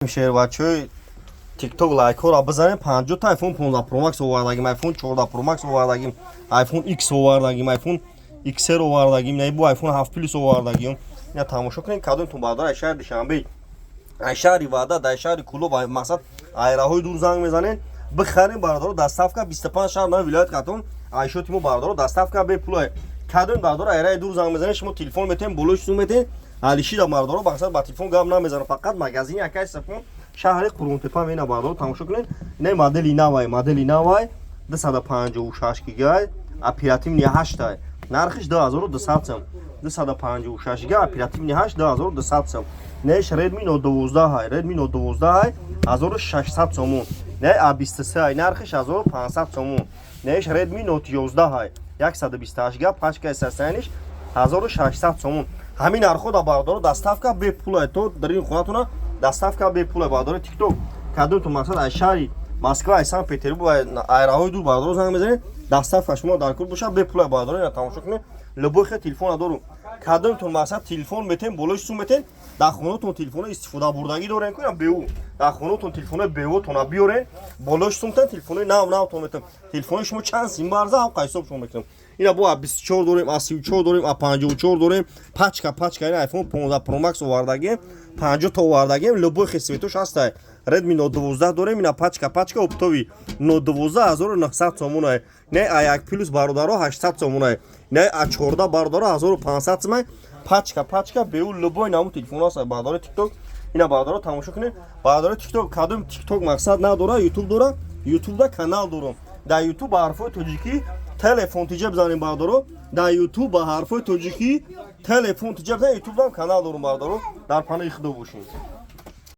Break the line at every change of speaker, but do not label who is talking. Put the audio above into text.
Шербачои ТикТок, лайкҳоро бизанем. 50 та iPhone 15 Pro Max овардагим, iPhone 14 Pro Max овардагим, iPhone X овардагим, iPhone XR овардагим, на бу iPhone 7 Plus овардагим. Ина тамошо кунед. Кадомтон, бародар, ай шаҳри Душанбе, ай шаҳри Ваҳдат, ай шаҳри Кӯлоб, ай мақсад айраҳои дур занг мезанед, бихарем, бародаро. Доставка 25 шаҳр на вилоят Қатон айшоти мо, бародаро, доставка бепулае. Кадом, бародаро, айраи дур занг мезанед, шумо телефон метем, болои сум метем. Алишида, бародаро, мақсад ба телефон гап намезанам, фақат магазини акай Сафон, шаҳри Қурғонтепа. Мена, бародаро, тамошо кунед. Ина модели навай, модели навай, 256 гигай, оперативный 8, нархиш 2200 сом. 256 гига, оперативный 8, 2200 сом. Неш Redmi Note 12 ҳай, Redmi Note 12 ҳай, 1600 сомон. Не A23 ҳай, нархиш 1500 сомон. Неш Redmi Note 11 ҳай, 128 гига, пачкаи сасаниш, 1600 сомон. Ҳамин нархҳо да, бародаро, доставка бепулай, то дар ин хонатона доставка бепулай. Бародаро ТикТок, кадомтон мақсад аз шаҳри Москва, аз Санкт Петербург, айраҳои дур, бародаро, занг мезанед, доставка шумо дар кор боша, бепулай. Бародаро, ина тамошо кунед, любой хел телефона дорум. Кадомтон мақсад телефон метем, болои сум метем. Дар хонатон телефоно истифода бурдагӣ дорем ку, беу дар хонатон телефонои беотона биёрен, болои сумтан телефонои нав навтон метем. Телефони шумо чанд сим барза, ҳам ҳисоб шумо мекунем. Ина бо А 24 дорем, А 34 дорем, А 54 дорем, пачка пачка. Ина iPhone 15 Pro Max овардагем, 50 та овардагем, любой хел цветош ҳастай. Redmi Note 12 дорем, ина пачка пачка, оптовый Note 12, 1900 сомонай. Не А1 Plus, бародаро, 800 сомонай. Не А 14, бародаро, 1500 сомай, пачка пачка, беу любой наму телефон ҳаст, бародари ТикТок. Ина, бародаро, тамошо кунед. Бародари ТикТок, кадом ТикТок мақсад надора, Ютуб дора, Ютубда канал дорум. Дар Ютуб ба ҳарфҳои тоҷикӣ «Телефон тиҷа» бизанем, бародаро. Дар Ютуб ба ҳарфҳои тоҷикӣ «Телефон тиҷа» бизанем, Ютубдам канал дорум, бародаро. Дар паноҳи Худо бошем.